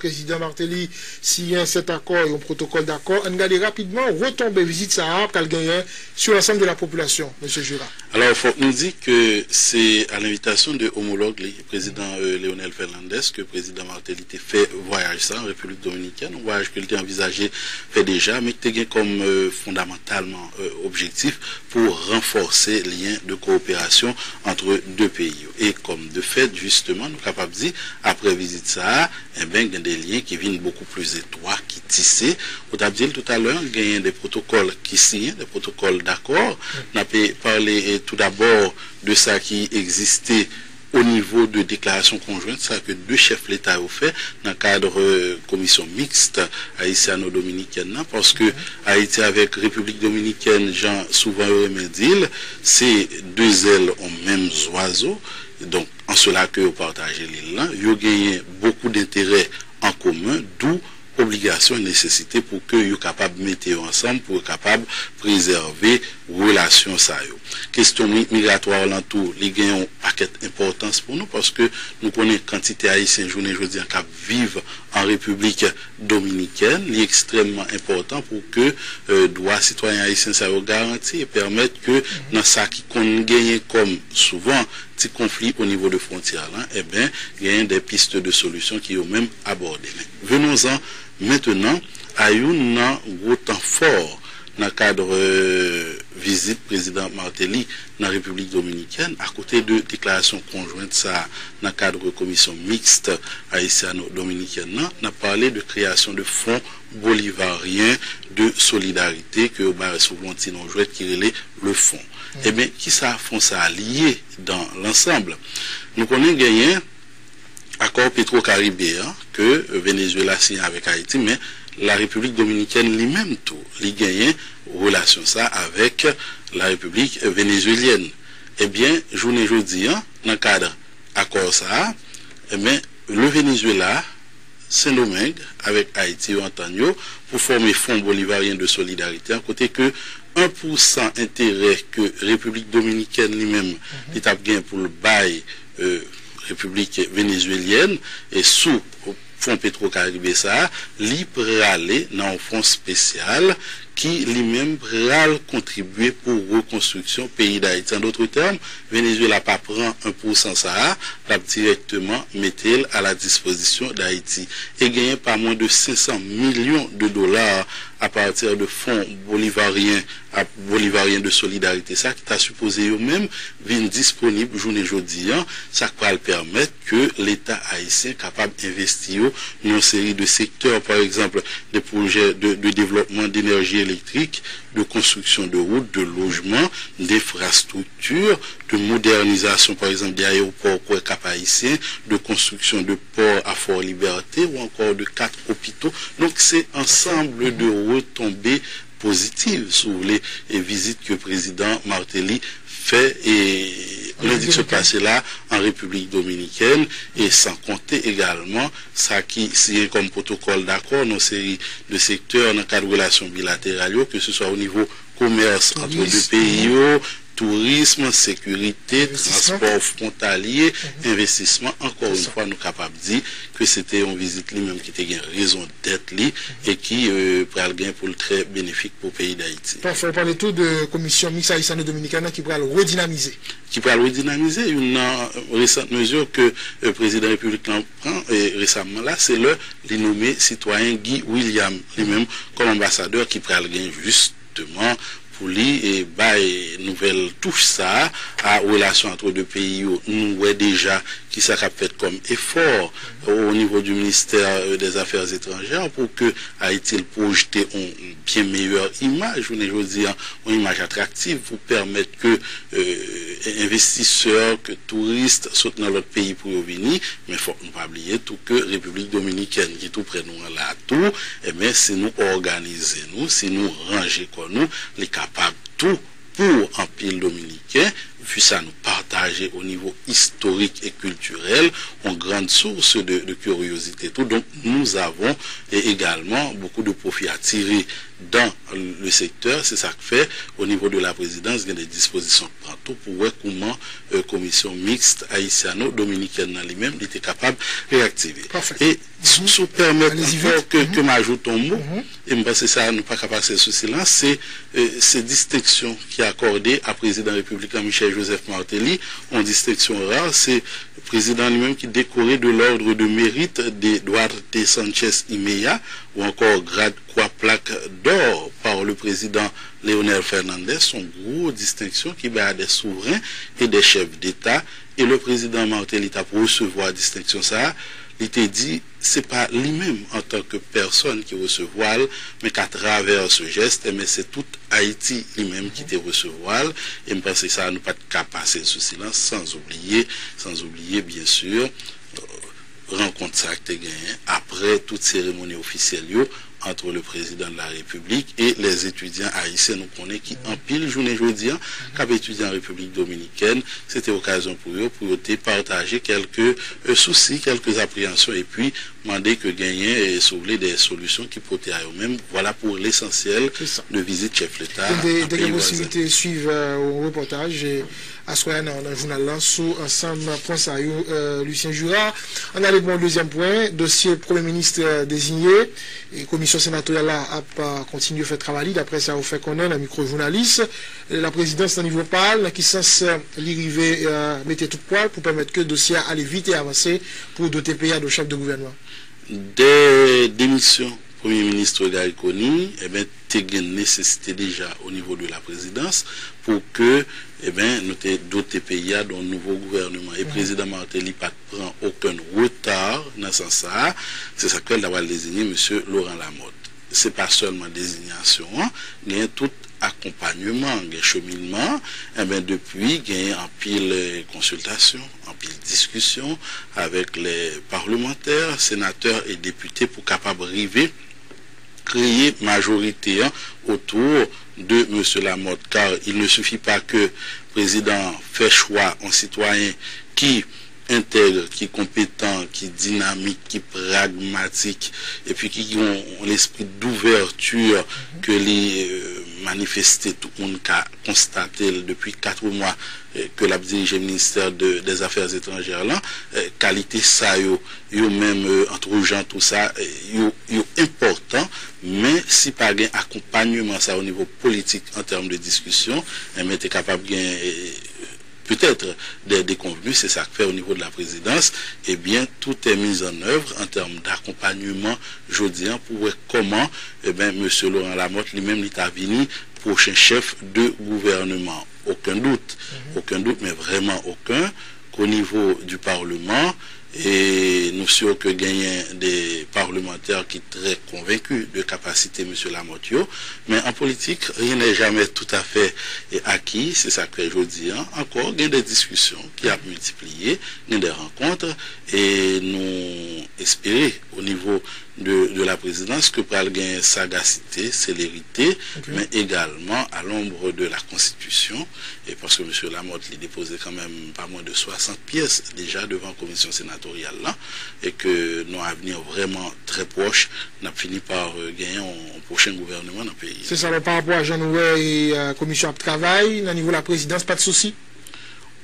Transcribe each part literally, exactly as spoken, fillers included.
Prezidan Martelly siyen sèt akò, yon pwotokòl dakò. Ann gade rapidman retonbe vizit sa a pral genyen sou lansanm de la popilasyon, mesye Jura. Alò, fòk nou di ke se a lenvitasyon de omològ li, Prezidan, euh, Leonel Fernandez, ke Prezidan Martelly te fè vwayaj sa an Repiblik Dominikèn, yon vwayaj ke li te anvizaje fè deja, men ki te gen kòm, euh, fondamantalman, euh, objektif pou ranfòse lyen de kowoperasyon ant de peyi yo. E kòm de fèt, jisteman, nou kapab di, apre vizit sa a, enben, gen de lyen ki vin bokou pli etwa, ki tise. Ou t ap di l toutalè, genyen de pwotokòl ki siyen, de pwotokòl dakò. N ape pale, eh, toudabò de sa ki egziste o nivo de deklarasyon konjwent sa ke de chèf leta yo fè nan kad, euh, komisyon miks ayisyano-dominikèn nan, paske Ayiti avèk Repiblik Dominikèn, jan souvan yo renmen di l, se de zèl yon menm zwazo. Donk, an sela ke yo pataje lil lan, yo genyen bokou denterè an komen, dou obligasyon e nesesite pou ke yo kapab mete yo ansanm, pou yo kapab prezève relasyon sa yo. Kesyon mi-, migratwa lan tou, li gen yon pakèt enpòtans pou nou, paske nou konnen kantite Ayisyen jounen jodi an k ap viv an Repiblik Dominikèn, li ekstrèmman enpòtan pou ke, euh, dwa sitwayen ayisyen sa yo garanti e pèmèt ke nan sa ki konn genyen kòm souvan ti konfli o nivo de fwontyè lan, enben, genyen de piste de solisyon ki yo menm abòde. Men, venons-en maintenant a youn nan gwo tan fò nan kad, euh, vizit Prezidan Martelly nan Repiblik Dominikèn, akote de deklarasyon konjwent sa a nan kad komisyon miks ayisyano-dominikèn nan, n ap pale de kreyasyon de Fonds Bolivaryen de Solidarité, ke yo ba sou yon ti non jwèt ki rele le Fonds. Ebyen, kisa fon sa a li ye dans l'ensemble? Nou konnen genyen akò Petro Caribe an ke Venezuela siyen avèk Ayiti, men la Repiblik Dominikèn li menm tou, li genyen relasyon sa avèk la Repiblik Venezuelyèn. Ebyen, jounen jodi an, nan kad akò sa a, ebyen, le Venezuela, Sendomeng avèk Ayiti yo antann yo pou fòme Fonds Bolivaryen de Solidarité an, kote ke en pou san enterè ke Repiblik Dominikèn li menm li t ap gen pou l bay, euh, Repiblik Venezuelyèn e sou Fon Petro Caribe sa a, li prale nan yon fon espesyal ki li menm pral kontribye pou rekonstriksyon peyi Dayiti. An dotre tèm, Venezuela pa pran en pou san sa a, l ap dirèkteman mete l a la dispozisyon Dayiti. E genyen pa mwen de senk san milyon de dola apati de Fonds Bolivariens, Bolivariens de Solidarité sa ki ta sipoze yo menm vin disponib jounen jodi an, sa k pral pèmèt ke Leta ayisyen kapab envesti yo nan yon seri de sektè, pa egzanp, de pwojè de, de devlopman de enèji elektrik, de konstriksyon de wout, de lojman, de enfrastrikti, de modènizasyon, pa egzanp, de ayewopò kwè Kap Ayisyen, de konstriksyon de pò a Fò Libète ou ankò de kat opito. Donk, se ansanm de retonbe pozitiv, si w vle, e vizit ke Prezidan Martelly fè e lendi k sot pase la an Repiblik Dominikèn, e san konte egalman sa ki siyen kòm pwotokòl dakò nan seri de sektè nan kad relasyon bilateral yo, ke se swa o nivo komès ant de peyi yo, tourism, sekirite, transpò fwontalye, envestisman. Ankò yon fwa, nou kapab di ke se te yon vizit li menm ki te gen rezon dèt li e ki, euh, pral gen pou l trè benefik pou peyi Dayiti. Pafè, ou pale tou de Komisyon Miks Ayisyano-Dominikèn nan ki pral redinamize. Ki pral redinamize, youn nan resant mezi ke, euh, Prezidan Repiblik lan pran, euh, resaman la, se lè li nome sitwayen Guy William, li menm kòm anbasadè ki pral gen jis teman pou li e bay nouvèl touch sa a a relasyon ant de peyi yo. Nou wè deja kisa k ap fèt kòm efò o nivo du ministère, euh, des Affaires étrangères pou ke Ayiti l pwojte yon byen meyè imaj, jounen jodi an, yon imaj atraktiv pou pèmèt ke, euh, envestisè, ke touris sot nan lòt peyi pou yo vini. Men fòk nou pa bliye tou ke Repiblik Dominikèn ki tou prè nou an la tou, enben, si nou òganize nou, si nou ranje kò nou, li kapab tou pou anpil Dominiken Vu ça, nous partager au niveau historique et culturel, une grande source de, de curiosité. Tout. Donc, nous avons é- également beaucoup de profit à tirer dans le secteur. C'est ça qui fait, au niveau de la présidence, il y a des dispositions partout pour voir comment euh, commission mixte haïtiano-dominicaine dans lui-même, il était capable de réactiver. Parfait. Et si vous permettez encore que, que m'ajoute un mot, et je pense que ça, nous pas passer sous silence, c'est euh, ces distinctions qui accordées à président républicain Michel Joseph Martelly, une distinction rare, c'est le président lui-même qui décoré de l'ordre de mérite de Duarte Sanchez Imeya ou encore grade Croix Plaque d'Or par le président Leonel Fernandez, son gwo distenksyon ki bay a des souverains et des chefs d'État, e le président Martelly t ap resevwa distenksyon sa a, li te di se pa li menm antan ke pèsòn ki resevwa l, men ke atravè se jès, enben se tout Ayiti li menm ki te resevwa l, e m panse sa nou pa t ka pase l sou silans, sans oublier, sans oublier, bien sûr, rankont sa k te genyen apre tout seremoni ofisyèl yo entre le président de la République et les étudiants haïtiens. Nou konnen ki anpil jounen jodi a k ap etidye an Repiblik Dominikèn, se te okazyon pou yo, pou yo te pataje kèlke euh, sousi, kèlke apreyansyon, epi mande ke genyen, euh, si w vle, de solisyon ki pote a yo menm. Vwala pou lesansyèl de vizit chèf Leta nan peyi vwazen. Te gen posiblite swiv yon repòtaj aswè a nan, nan jounal lan sou ansanm pwen sa yo, euh, Lucien Jura. Ann ale pou yon dezyèm pwen, dosye premye minis, euh, deziye. E komisyon senatoryal la ap, euh, kontinye fè travay li, daprè sa yo fè konnen nan mikwo jounalis. La prezidans nan nivo pa l, nan ki sans, euh, li rive, euh, mete tout pwa l pou pèmèt ke dosye a ale vit e avanse pou dote peyi a de yon chèf de gouvènman? Dè demisyon Premye Minis Garry Conille, enben, te gen nesesite deja o nivo de la prezidans pou ke, enben, nou te dote peyi a de yon nouvo gouvèneman. E prezidan Martelly pa t pran okenn reta nan sans sa a. Se sa k fè l ta pral deziye mesye Laurent Lamothe. Se pa sèlman dezinyasyon an, gen tout akonpayman, gen cheminman, enben, depi, gen anpil, eh, konsiltasyon, anpil diskisyon avèk lè palmantè, senatè e depite pou kapab rive kreye majorite an otou de mesye Lamothe, car il ne suffit pas que prezidan fè chwa yon sitwayen ki entèg, ki konpetan, ki dinamik, ki pragmatik, epi ki gen yon lespri d'ouvèti ke li, euh, manifeste, tout moun ka konstate l depi kat mwa, euh, ke l ap dirije ministè de, des affaires étrangères lan, euh, kalite sa yo, yo menm, euh, antre jan, tou sa, euh, yo, yo enpòtan, men si pa gen akonpayman sa o nivo politik an tèm de diskisyon, enben, te kapab gen, euh, petèt de dekonvni, se sa k fè o nivo de la prezidans, ebyen, tout est mis en œuvre en termes d'accompagnement jodi a pou wè kòman, ebyen, mesye Laurent Lamothe li menm li ta vini pwochen chèf de gouvèneman. Okenn dout, okenn dout, men vrèman okenn, k'o nivo di palman, e nou si ke genyen de palmantè ki trè konvenki de kapasite mesye Lamothe yo, men an politik, rien n'est jamais tout à fait acquis, se sa k fè jodi a, ankò, gen de diskisyon ki ap miltipliye, gen de rankont, e nou espere, o nivo de, de la prezidans, ke pral gen sagasite, selerite, men egalman a lonbre de la konstitisyon, e paske mesye Lamothe, li depoze kanmenm pa mwen de swasant pyès deja devan komisyon senatoryal la, e ke nan avni vrèman trè pwòch, n ap fini pa, euh, genyen yon, yon pwochen gouvèneman nan peyi a. Se sa, alò, pa rapò a jan nou wè, e, euh, komisyon ap travay, nan nivo la prezidans, pa de sousi?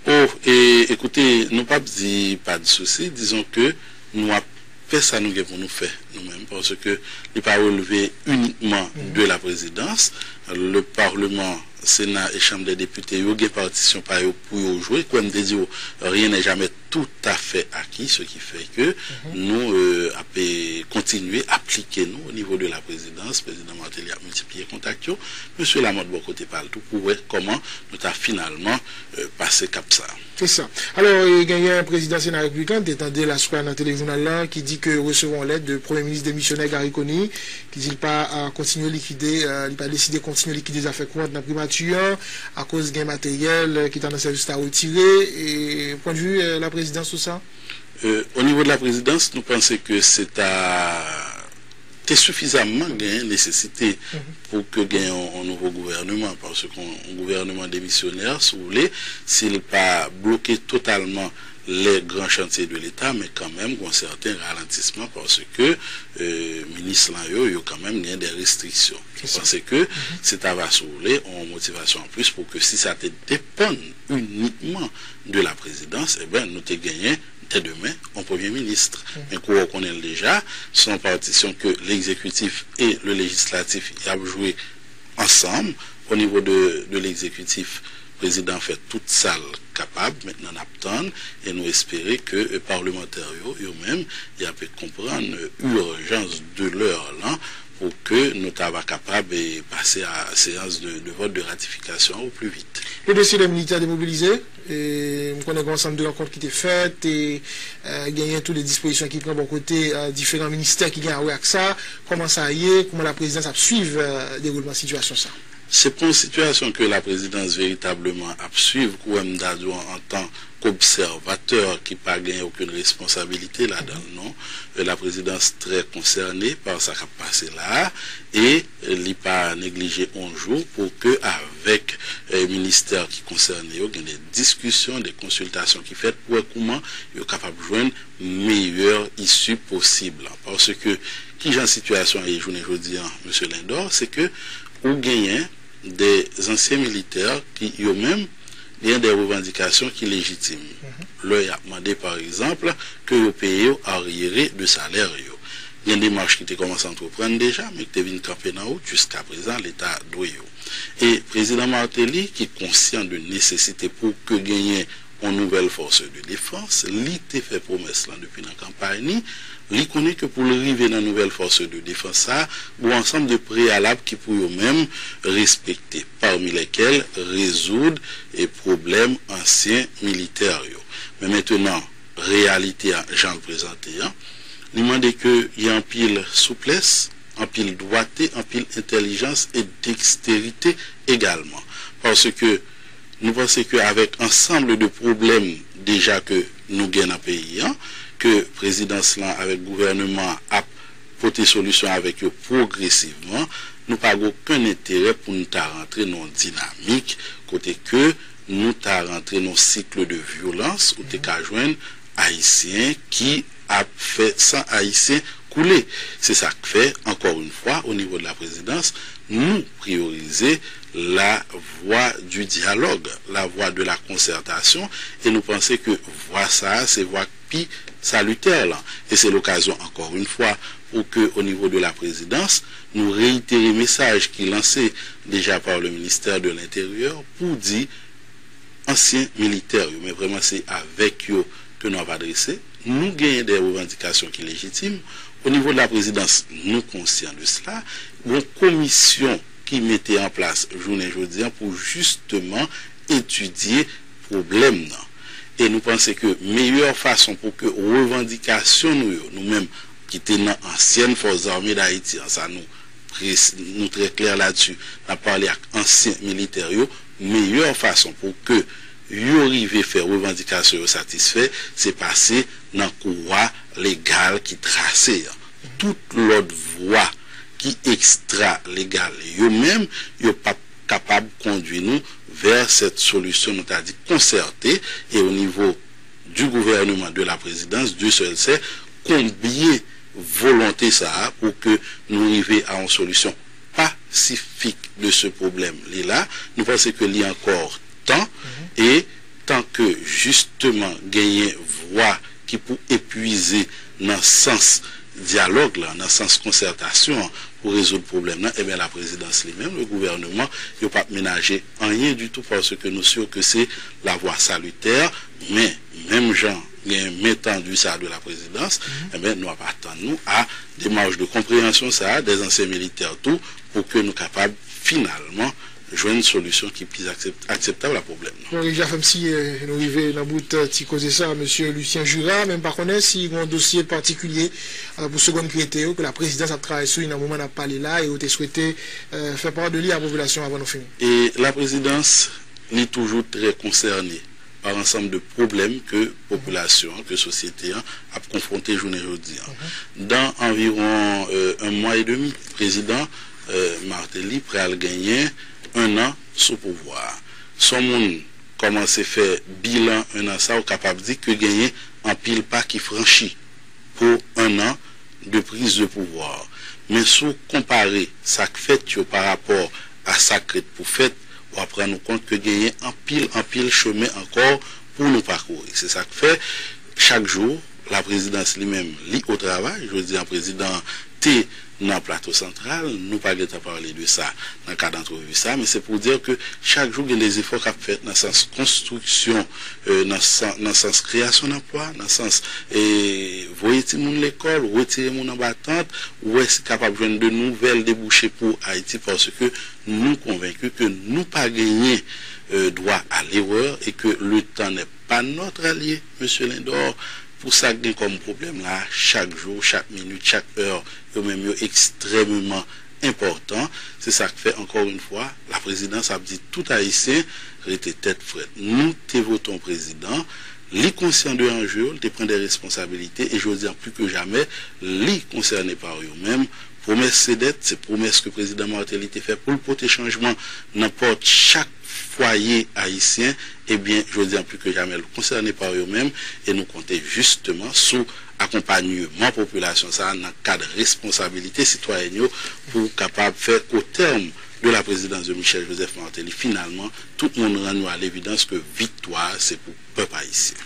Oh, e, ekoute, nou p ap di pa de sousi, dizon ke nou ap fè sa nou gen pou nou fè, nou menm, paske li pa releve inikman de la prezidans. Le palman, Sena e Chanm dè Depite, yo gen patisyon pa yo pou yo jwe. Kwè m te di w, rien n'est jamais tout à fait acquis, ce qui fait que nou, euh, ap, euh, kontinye aplike nou o nivo de la prezidans. Prezidan Martelly ap miltipliye kontak yo. Mesye Lamothe bò kote pa l tou pou wè kòman nou ta finalman, euh, pase kap sa. Se sa. Alò, e, genyen prezidan Sena Repiblik lan, te tande l aswè a nan telejounal lan, ki di ke resevwa yon lèt de premye minis demisyonè Garry Conille, ki di l pa, a, kontinye likide, e, li pa deside kontinye likide zafè kouran nan primati an, akoz gen materyèl, e, ki ta nan sèvis la retire. E, pwennvi, e, la prezidans sou sa? Euh, o nivo de la prezidans, nou panse ke se ta te sifizamman gen nesesite pou ke gen yon, yon nouvo gouvèneman, paske yon, yon gouvèneman demisyonè, si w vle, si l pa bloke totalman les grands chantiers de l'État, men kanmenm gen yon sèten ralantisman, paske, euh, minis lan yo, yo kanmenm gen de restriksyon. Mwen panse ke se ta va, si w vle, yon motivasyon anplis pou ke si sa te depann inikman de la prezidans, e ben, nou te genyen dès demain, yon premye minis. Men kou w konnen l deja, se yon partisyon ke l'exécutif et le législatif y ap jwe ansanm. O nivo de, de l'exécutif, prezidan fè tout sa l kapab. Mentnan, n ap tann e nou espere ke, e, palmantè yo, yo menm, y ap konprann, e, urgence de l'heure lan pou ke nou ta va kapab, e, pase a séance de, de vote de ratification au plus vite. Le dossier des militaires démobilisés, e, m konnen gen yon ansanm de rankont ki te fèt, e, e, genyen tou de dispozisyon ki pran bò kote, e, diferan ministè ki gen a wè ak sa. Kòman sa ye? Kòman la prezidans ap swiv, e, dewoulman sitiyasyon sa? Se pa yon sitiyasyon ke la prezidans veritableman ap swiv, kouwè m ta di w an tan kobsèvatè ki pa gen okenn responsabilite ladan l, non. E, la prezidans trè konsène pa sa k ap pase la a, e li pa neglije yon jou pou ke avèk, e, ministè ki konsène yo, gen de diskisyon, de konsiltasyon ki fèt pou wè kouman yo kapab jwenn meyè isi posib la. Paske, kijan sitiyasyon an ye jounen jodi an, mesye Lindor, se ke ou genyen de zansyen militè ki, yo menm, gen de revandikasyon ki lejitim. Lè y ap mande, pa egzanp, ke yo peye yo aryere de salè yo. Gen demach ki te kòmanse antreprann deja, men ki te vin kanpe nan wout, jiska prezan, Leta dwe yo. E prezidan Martelly, ki konsyan de nesesite pou ke genyen yon nouvèl force de défense, li te fè pwomès lan depi nan kanpay li, li konnen ke pou l rive nan nouvèl force de défense sa, gen yon ansanm de preyalab ki pou yo menm respekte, parmi lesquels rezoud e pwoblèm ansyen militè yo. Men mentnan, reyalite a, jan l prezante an, li mande ke y a anpil souplès, anpil dwate, anpil entèlijans e deksterite egalman. Paske nou panse ke avèk ansanm de pwoblèm deja ke nou gen nan peyi an, ke prezidans lan avèk gouvèneman an ap pote solisyon avèk yo pwogresivman, nou pa gen okenn enterè pou n ta rantre nan yon dinamik kote ke nou ta rantre nan yon cycle de violence ou te ka jwenn Ayisyen ki ap fè san Ayisyen koule. Se sa k fè, encore une fois, au niveau de la présidence, nou priyorize la voie du dialogue, la voie de la concertation, e nou panse ke vwa sa a, se vwa k pi salitè lan. E se lokazyon, encore une fois, pou ke, au niveau de la présidence, nou reyitere mesaj ki lanse deja par le ministère de l'Intérieur pou di ansyen militè yo, men vrèman se avèk yo ke nou ap adrese. Nou genyen de revandikasyon ki lejitim. O nivo de la prezidans, nou konsyan de sela. Gon komisyon ki mete an plas jounen jodi an pou jisteman etidye pwoblèm nan. E nou panse ke meyè fason pou ke revandikasyon nou yo, nou menm ki te nan ansyèn Fòs Zame Dayiti an, sa nou presi-, nou trè klè ladsi, n ap pale ak ansyen militè yo, meyè fason pou ke yo rive fè revandikasyon yo satisfè, se pase nan kou a legal ki trase an. Tout lòt vwa ki ekstra legal yo menm, yo p ap kapab kondwi nou vè sèt solisyon, nou ta di konsète, e o nivo du gouvernement, de la présidence, Dieu seul sait konbyen volonte sa a pou ke nou rive a yon solisyon pasifik de se pwoblèm li la. Nou panse ke li ankò tan, e tan ke jisteman genyen vwa ki pou epuize nan sans dyalòg la, nan sans konsètasyon an pou rezoud pwoblèm nan, ebyen, la prezidans li menm, le gouvèneman, yo p ap menaje anyen ditou, paske nou si ke se la vwa salitè, men, menm jan gen men tandi sa de la prezidans, ebyen, nou ap atann nou a demach de konpreyansyon sa a, dè ansyen militè tou, pou ke nou kapab finalman jwenn solisyon ki pi aksep-, akseptab a pwoblèm nan. Bon, Régis F M C, eh, nou rive nan bout, eh, ti koze sa, mesye Lucien Jura, men m pa konnen si gen yon dosye patikilye, eh, pou segonn ki rete yo, ke la prezidans ap travay sou li nan moman n ap pale la, e ou te swete, eh, fè pa de li a popilasyon avan nou fini. E la prezidans, li toujou trè konsène par ansanm de pwoblèm ke popilasyon an, ke sosyete an ap konfwonte jounen jodi an. Dan anviwon, euh, un mois et demi, prezidan, euh, Martelly pral genyen un an sou pouvwa a. Si yon moun kòmanse fè bilan un an sa, ou kapab di ke genyen anpil pa ki franchi pou un an de prise de pouvoir. Men si w konpare sa k fèt yo pa rapò a sa k ret pou fèt, w ap rann ou kont ke genyen anpil, anpil chemen ankò pou nou pakouri. Se sa k fè, chak jou, laprezidans li menm, li o travay. Jodi a, prezidan te nan Plato Santral, nou pa gentan pale de sa nan kad antrevi sa, men se pou di ke chak jou gen de zefò k ap fèt nan sans konstriksyon, euh, nan sans, nan sans kreyasyon danplwa, nan sans, eh, voye timoun lekòl, retire moun anba tant, wè si kapab jwenn de nouvèl debouche pou Ayiti, paske nou konvenki ke nou pa genyen, euh, dwa a lerè e ke le temps n'est pas notre allié, mesye Lindor. Pou sa k gen kòm pwoblèm la, chak jou, chak minit, chak è, yo menm yo ekstrèmeman enpòtan. Se sa k fè, ankò yon fwa, laprezidans ap di tout Ayisyen rete tèt frèt. Nou te vote yon prezidan, li konsyan de anje yo, li te pran de responsabilite, e jodi a, pli ke jamè, li konsène pa yo menm. Pwomès se dèt, se pwomès ke prezidan Martelly te fè pou l pote chanjman nan pòt chak fwaye ayisyen. Ebyen, jodi a, pli ke jamè, l konsène pa yo menm, e nou konte jisteman sou akonpanyman popilasyon sa a nan kad responsabilite sitwayèn yo pou kapab fè, o tèm de la présidence de Michel Joseph Martelly, finalman, tout moun rann yo a levidans ke viktwa a se pou pèp ayisyen.